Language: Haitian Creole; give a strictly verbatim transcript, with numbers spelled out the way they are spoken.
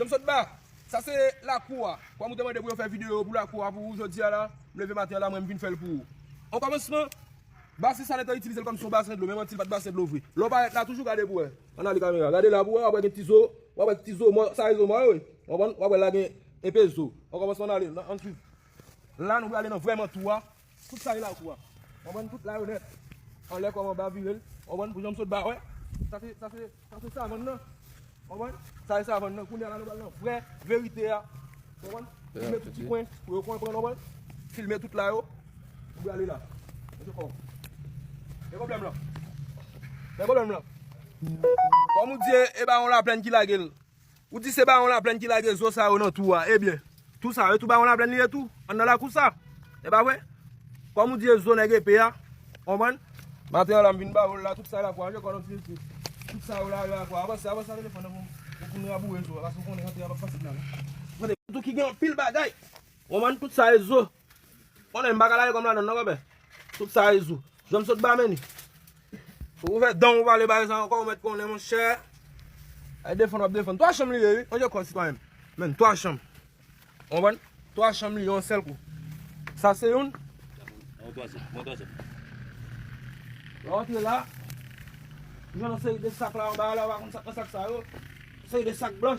Jan m sot ba, sa se lakou a. Kòm ou te mande pou yo fè videyo pou lakou a pou ou jodi a la, m leve maten an la, mwen m vin fè l pou ou. An kòmansman, basen sa yo te itilize l kòm se yon basen dlo, men manti l pa t basen dlo vre. Lè w parèt la, toujou gade pou wè. Ann ale kamera, gade la pou wè, w ap wè gen ti zo, w ap wè ti zo mò, sa e zo mò yo, wi. W konprann? W ap wè la gen enpe zo. An kòmansman, ann ale, ann swiv. La, nou prale nan vrèman tou a. Tout sa e lakou a. Konprann? Tout la yo nèt. Anlè kòm anba vire l. Konprann? Pou jan m sot ba, wè. Sa se, sa se, sa se savann nan. Konprann? Sa se savann nan. Kounye a la, nou pral nan vrè verite a. Konprann? Filme tout ti kwen pou yo konprann, konprann? Filme tout la yo. Nou prale la. Mesye kò. E pwoblèm lan. E pwoblèm lan. Kòm ou di, e, e Bawon Laplèn ki lage l. Ou di se Bawon Laplèn ki lage zo sa yo nan tou a. Ebyen, tou sa yo tou Bawon Laplèn li ye tou. Anndan lakou sa. E pa vre? Kòm ou di e zo nèg epe a. Konprann? Maten an la m vin ba w la, tout sa yo lakou a. Je kò nan ti mesye. Tout sa yo la, yo lakou a. Avanse, avanse ak telefòn nan pou, pou nou raboure zo a. Paske w konnen rantre a p ap fasil la, non. Tande, tou ki gen anpil bagay. Konprann? Tout sa e zo. Konnen m pa ka lage kò m ladan l non, konpè. Tout sa e zo. Jan m sot ba men li. Ou ouvè dan w pale bagay sa ankò, ou mèt konnen, monchè. Ay defann, w ap defann. Twa chanm li ye, wi. Manje kò sitwayen. Men, twa chanm. Ou konprann? Twa chanm li ye yon sèl kou. Sa se youn. Yon twazyèm, yon twazyèm. Lè w antre la, ou jwenn yon seri de sak la anba a la, ou pa konn sa k nan sak sa yo. Yon seri de sak blanch.